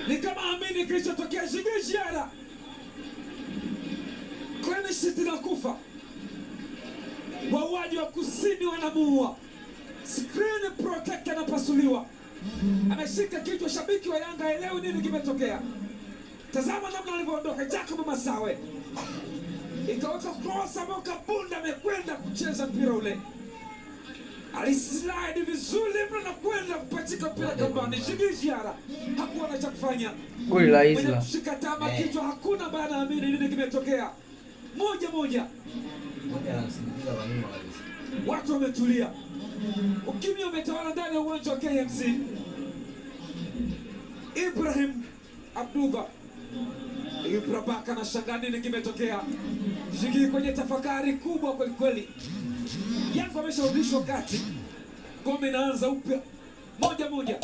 Ni kama amini kilichotokea. Djigui Diarra, clean sheet inakufa. Wauaji wa kusini wanamuua. Screen protector anapasuliwa, ameshika kichwa. Shabiki wa Yanga haelewi nini kimetokea. Tazama namna alivyoondoka Jacob Masawe, ikaweka cross ambayo Kabunda amekwenda kucheza mpira ule, alislide vizuri mno na kwenda kupachika mpira kambani. Djigui Diarra hakuwa na cha kufanya, Goli la mwenye Isla. kushika tama Eh. kichwa, hakuna ambaye anaamini nini kimetokea. 1-1, Mmoja anamsindikiza kwa nyuma kabisa. watu wametulia, ukimya umetawala ndani ya uwanja wa KMC. Ibrahim Abduba Ibra Baka anashangaa nini kimetokea. Djigui kwenye tafakari kubwa kweli kweli. Yanga amesharudishwa kati, ngome inaanza upya, 1-1.